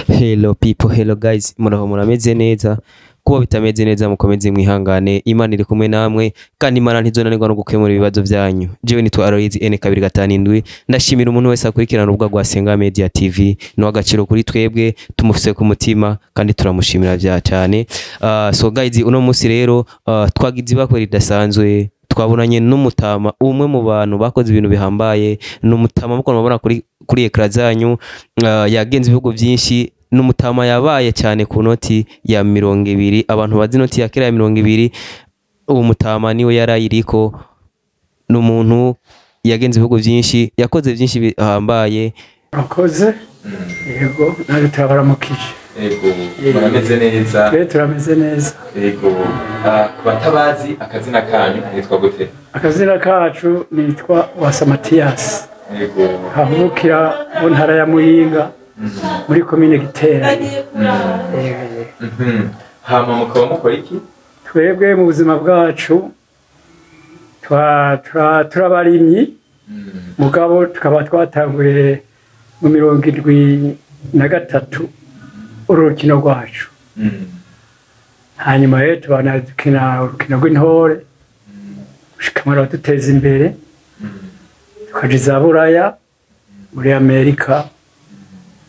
Hello people, hello guys, muraho, murameze neza? Kuba bitameze neza, mukomeze mwihangane, Imana iri kumwe namwe kandi Imana ntizonanirwa no gukemura ibibazo byanyu. Jewe nitwa Aloyizi N257. Ndashimira umuntu wese akurikirana urubuga rwa Senga Media TV, ni agaciro kuri twebwe, tumufise ku mutima kandi turamushimira bya cyane. So guys, uno munsi rero twagize ibakwe ridasanzwe, twabonanye n'umutama, umwe mu bantu bakoze ibintu bihambaye. Ni umutama muko mubona kuri écran zanyu, yagenze ibihugu byinshi. N'umutama yabaye cyane ku noti ya 20. Abantu bazi inoti ya kera ya 20, uwo mutama niwe yarayiriko. Ni umuntu yagenze ibihugu byinshi, yakoze byinshi bihambaye. Murakoze, yego, naje turabaramukije. Ego, murameze neza? Twe turameze neza. Ego, ku batabazi, akazina kanyu nitwa gute? Akazina kacu nitwa Wasa Matiyasi. Havukira mu ntara ya Muyinga, muri komine Giteranyi. Hama mukaba mukora iki? Twebwe mu buzima bwacu turabarimyi, mugabo tukaba twatanguye mu 73 urukino rwacu. Hanyuma rero tubana dukina urukino rw'intore gushika muri duteza imbere, tukaja iza Buraya, muri Amerika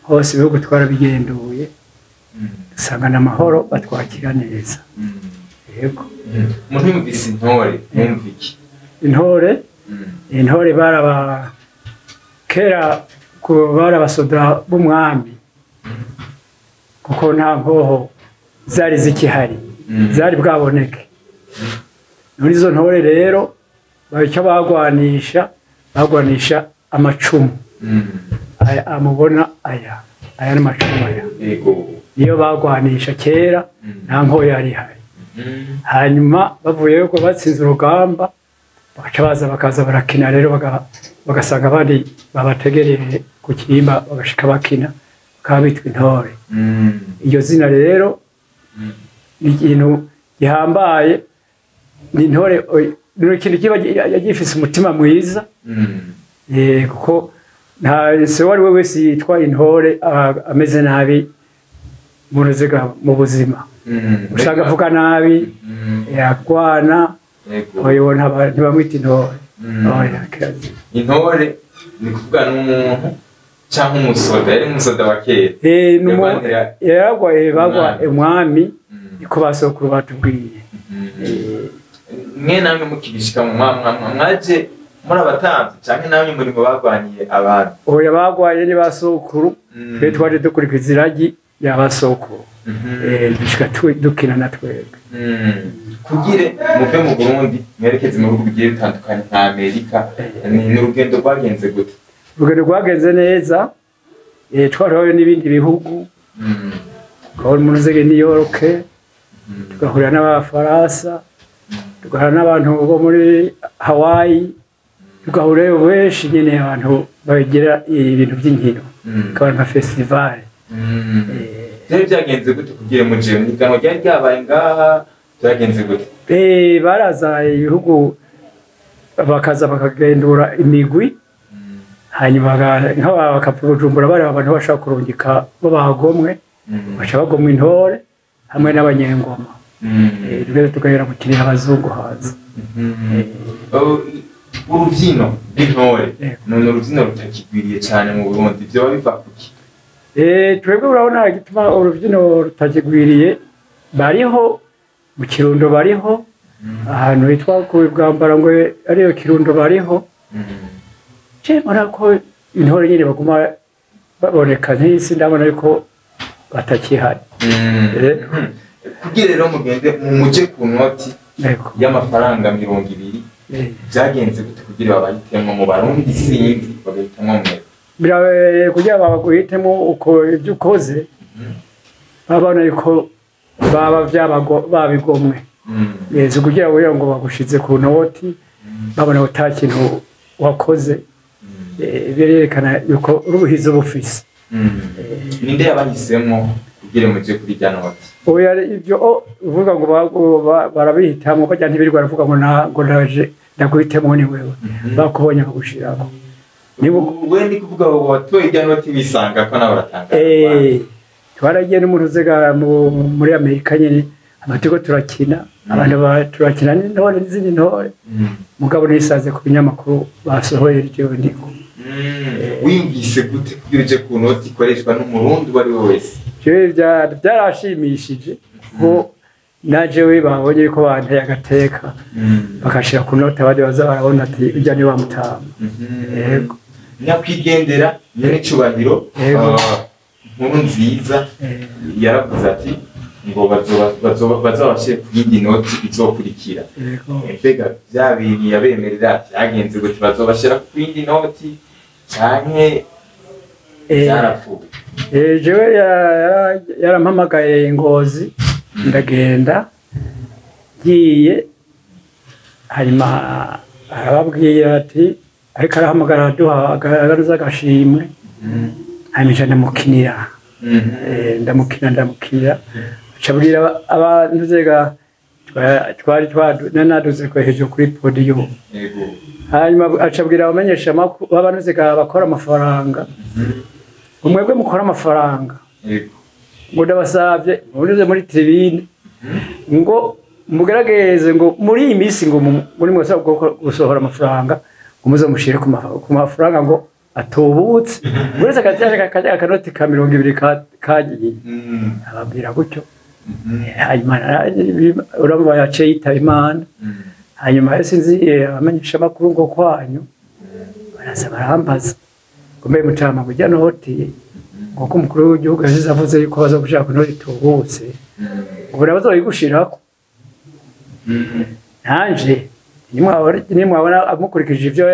hose, ibihugu twarabigenduye, dusanga n'amahoro, batwakira neza, yego. Umuntu yumvise intore yumva iki? Intore, intore baraba kera bari abasoda b'umwami, kuko nta nkoho zari zikihari, zari bwaboneke. Muri izo ntore rero icyo bagwanisha amacumu. Aya amubona, aya ni amacumu aya. Niyo bagwanisha kera, nta nkoho yari ihari. Hanyuma bavuyeyo ko batsinze urugamba, bagaca baza, bakaza barakina rero, bagasanga abandi babategereye ku kirimba, bagashika bakina, bakaba bitwa intore. Iryo zina rero ni ikintu gihambaye, ni intore, ni ikintu kiba gifise umutima mwiza. Kuko nta se uwo ari we wese yitwa intore ameze nabi mu ruziga mu buzima. Usanga avuga nabi, yagwana. Oyo ntibamwita intore. Oya, kirazira. Intore ni kuvuga n'umuntu cyangwa umusoda, yari umusoda wa kera. Yaragwaye, bagwa Umwami. Umwami, niko basokuru batubwiye. Mwe namwe mukibishika mu mwaje muri abatambyi canke namwe muri mu bagwaniye abantu? Oya, bagwaye ni basokuru. Twe twaje dukurikiza iragi ya basokuru. Dushika dukina na twebwe. Kugire muve mu Burundi mwerekeze mu bihugu bigiye bitandukanye nka Amerika, ni urugendo rwagenze gute? Urugendo rwagenze neza, twarahuye n'ibindi bihugu, twahura mu ruzege New York, tugahurira n'Abafaransa, tugahura n'abantu bo muri Hawaii, tugahurirayo benshi nyine, abantu bagira ibintu by'inkino, ikaba nka festival. Byari byagenze gute kugira muje mu higanwa ryari ryabaye ngaha? Byagenze gute? Baraza ibihugu, bakaza bakagendura imigwi, hanyuma nk'aba bakapfa Bujumbura, bareba abantu bashaka kurungika babagomwe, baca bagomwa intore hamwe n'abanyengoma. Tugeze tugahera gukinira abazungu hanze. Oh, urubyino rw'intore none urubyino rutakigwiriye cyane mu Burundi, byoba biva kuki? Twebwe urabona igituma urubyino rutakigwiriye, bariho mu Kirundo, bariho ahantu hitwa ku Bwambarangwe, ariyo Kirundo, bariho. Je mbona ko intore nyine baguma baboneka nk'isi, ndabona yuko batakihari. Kugira rero mugende muje ku noti y'amafaranga 20, byagenze gute kugira babahitemo mu Barundi sinzi, bagahitamo mwe? Kugira baguhitemo, uko ibyo ukoze babona yuko baba babigomwe neza kugira ngo bagushize ku noti, babona ko ata kintu wakoze. Birerekana yuko uruhizo bufise. Ninde yabahisemo kugira muje kuri rya noti? Oya, ibyo uvuga ngo barabihitamo bajya, ntibirirwa baravuga ngo na ngo ndaje ndaguhitemo, ni wewe bakubonye bagushirako. Niba We ndi kuvuga ngo watoye irya noti wisanga ko nawe uratanga. Twaragiye n'umuntu uzega muri Amerika nyene, amateko turakina, abantu turakina n'intore n'izindi ntore. Mugabo nisanze ku binyamakuru basohoye iryo ndiko. Wiyumvise gute kugira uje ku noti ikoreshwa n'umurundi uwo ari we wese? Jewe byarashimishije ko naje we babonye yuko banteye agateka, bakashira ku noti, abandi baza barabona ati ujya ni wa mutama. Yego. Nyakwigendera nyen'icyubahiro Nkuru Nziza yaravuze ati ngo bazobashyire ku yindi noti izokurikira. Mbega bya bintu yabemerera byagenze gute? Bazobashyira ku yindi noti canke byarapfuye? Jewe yarampamagaye Ngozi, ndagenda ngiye, hanyuma arababwira ati ariko arahamagara aduha agaruza agashimwe, hanyuma nca ndamukinira. Ndamukinira aca abwira abantu zega twari naduze ko hejuru kuri podium. Hanyuma aca abwira abamenyesha amakuru abantu zega bakora amafaranga, umwebwe mukora amafaranga, ngo ndabasavye munyuze muri tribune, ngo mugerageze ngo muri iyi minsi ngo muri mwese gusohora amafaranga, ngo muze mushire ku mafaranga ngo atubutse. Uretse akanoti ka 20 kagiye. Ababwira gutyo. Hanyuma urumva yaciye yitaba Imana. Hanyuma sinzi abamenyesha amakuru ngo kwanyu baraza barambaza ngo mbe mutama kujya noti, ngo ko umukuru w'igihugu yasize avuze yuko baza gushaka inoti itubutse, ngo barabaza bayigushirako. Nanje nimwabona amukurikije ivyo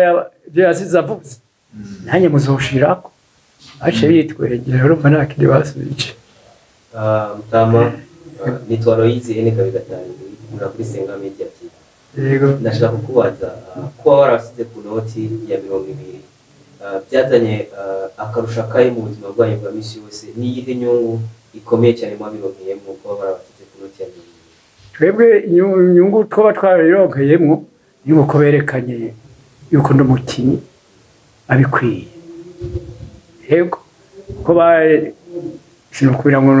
yasize avuze, nanjye muzoshirako. Ace bitwegera, urumva nta kindi basubije. Mutama, nitwa Aloyizi N kabiri gatanu, nkora kuri Senga Media TV. Yego. Ndashaka kukubaza, kuba warasize ku noti ya 20 byazanye akarusha kahe mu buzima bwanyu bwa misi yose? Niyihe nyungu ikomeye cyane mwabironkeyemo kuba warabasize ku noti ya 20? Twebwe inyungu twaba twarabironkeyemo yuko berekanye yuko ndi umukinyi abikwiye. Yego, ko sinokubira ngo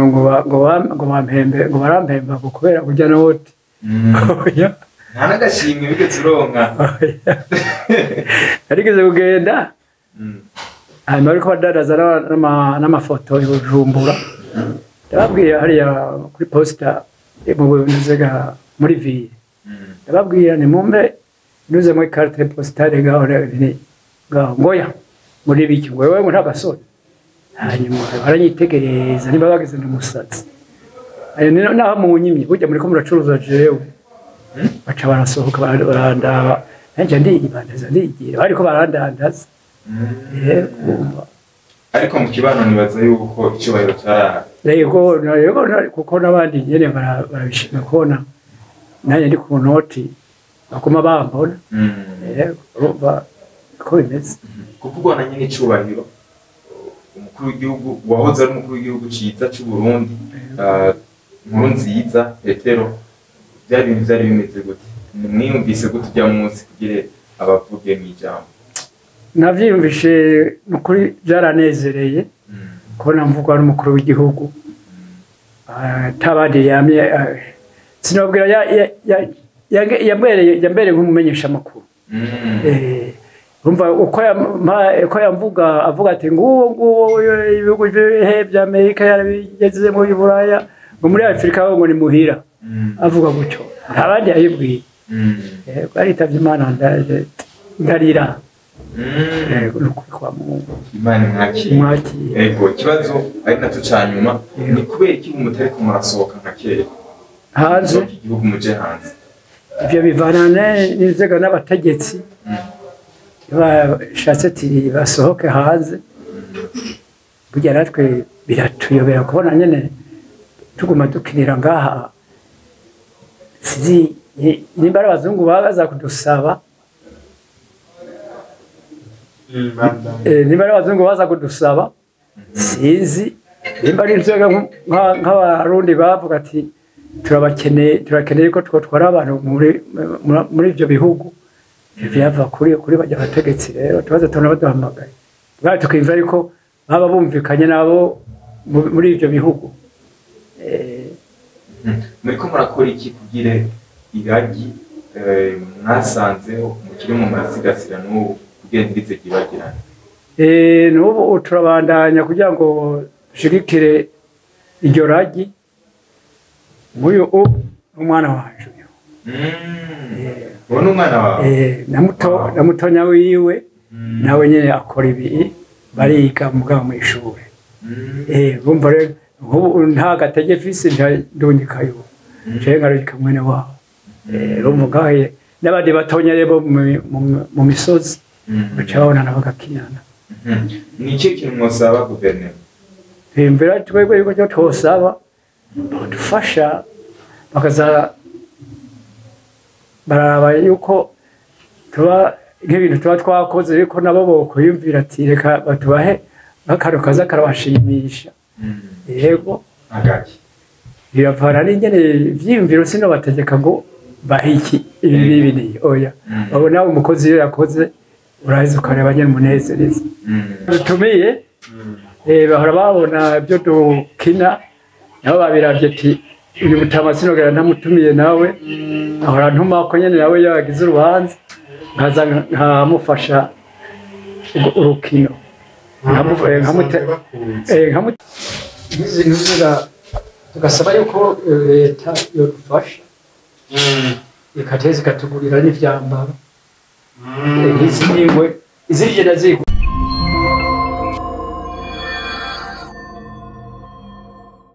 ngo bampembe, ngo barampemba ngo kubera kurya noti. Oya. Nta n'agashimwe bigeze uronka. Yarigeze kugenda. Hanyuma ariko badandaza n'amafoto i Bujumbura. Ndababwira hariya kuri posita mu Nzega muri ville. Ndababwira ni mumbe nuze muri carte postale gaho ngaho ngoya muri biki ngo wewe nta gasore. Hanyuma baranyitegereza niba bageze n'umusatsi. Ayo naho munyimye burya muri ko muracuruza jewe. Baca barasohoka barandaba. Nanje ndiyibandaza ndigira bariko barandandaza. Ariko mu kibano nibaza yuko icyubahiro cyara. Yego, yego, kuko n'abandi nyene barabishima kubona nanjye ndi ku noti bakuma bambona. Yego, urumva ko bimeze. Kuvugwa na nyene icyubahiro umukuru w'igihugu wahoze ari umukuru w'igihugu ciza cy'u Burundi, Nkuru Nziza Petero, byari ibintu byari bimeze gute? Mwiyumvise gute ujya munsi kugira abavuge mu ijambo? Navyiyumvishe nukuri byaranezereye kubona mvugwa n'umukuru w'igihugu. Tabandi yamye sinobwira yambereye nk'umumenyesha makuru. Urumva uko yamvuga avuga ati nguwo ibihugu bya Amerika yarabigeze mu Buraya, ngo muri Afrika ngo ni muhira. Avuga gutyo ntabandi yayibwiye. Aritavye Imana ndarira. Imana mwakire. Yego, ikibazo ari nacyo ca nyuma ni kubera iki mutari ko murasohoka nka kera hanze igihugu muje hanze? Ivyo bivana n'inzego n'abategetsi bashatse ati basohoke hanze. Burya natwe biratuyobera kubona nyene tuguma dukinira ngaha. Sizi nimba ari abazungu baza kudusaba, nimba ari abazungu baza kudusaba, sinzi nimba ari inzoga nk'abarundi bavuga ati turakeneye ko twotwara abantu muri ibyo bihugu. Byava kuri bajya bategetsi rero tubaze tubona baduhamagaye bwa tukimva ariko baba bumvikanye nabo muri ivyo bihugu. Muriko murakora iki kugira iragi mwasanzeho mukiri mu murasigasira n'ubu kugira ntirize ryibagirane? N'ubu turabandanya kugira ngo dushigikire iryo ragi. Nk'uyu umwana wanje uyu. Uwo ni umwana wawe? Na mutonya wiwe nawe nyene akora ibi, bariga mugabo mw'ishure. Bumva rero nk'ubu nta gatege mfise ndungikayo, jewe nkarungika mwene wabo. Urumva ngahe n'abandi batonya rero mu misozi baca babonana bagakinana. Ni ikihe kintu mwosaba guverinoma? Twiyumvira twebwe yuko icyo twosaba badufasha bakaza bararaba yuko tuba nk'ibintu tuba twakoze, yuko nabo bokwiyumvira ati reka batubahe nk'akantu kaza karabashimisha. Yego. Agaki biravana n'ingene ivyiyumviro, sinobategeka ngo bahe iki ibi n'ibi n'ibi, oya. Abo nawe umukozi iyo yakoze uraheza ukareba nyene umunezereza. Dutumiye bahora babona ibyo dukina, nabo babiravye ati uyu mutama sinogera ntamutumiye, nawe ahora ntuma ko nyene nawe yagize urubanza nkaza nkamufasha urukino. Nk'izi ntuzi tugasaba yuko leta yodufasha ikateza ikatugurira n'ivyambaro. Nk'izi niwe izindi ndazigu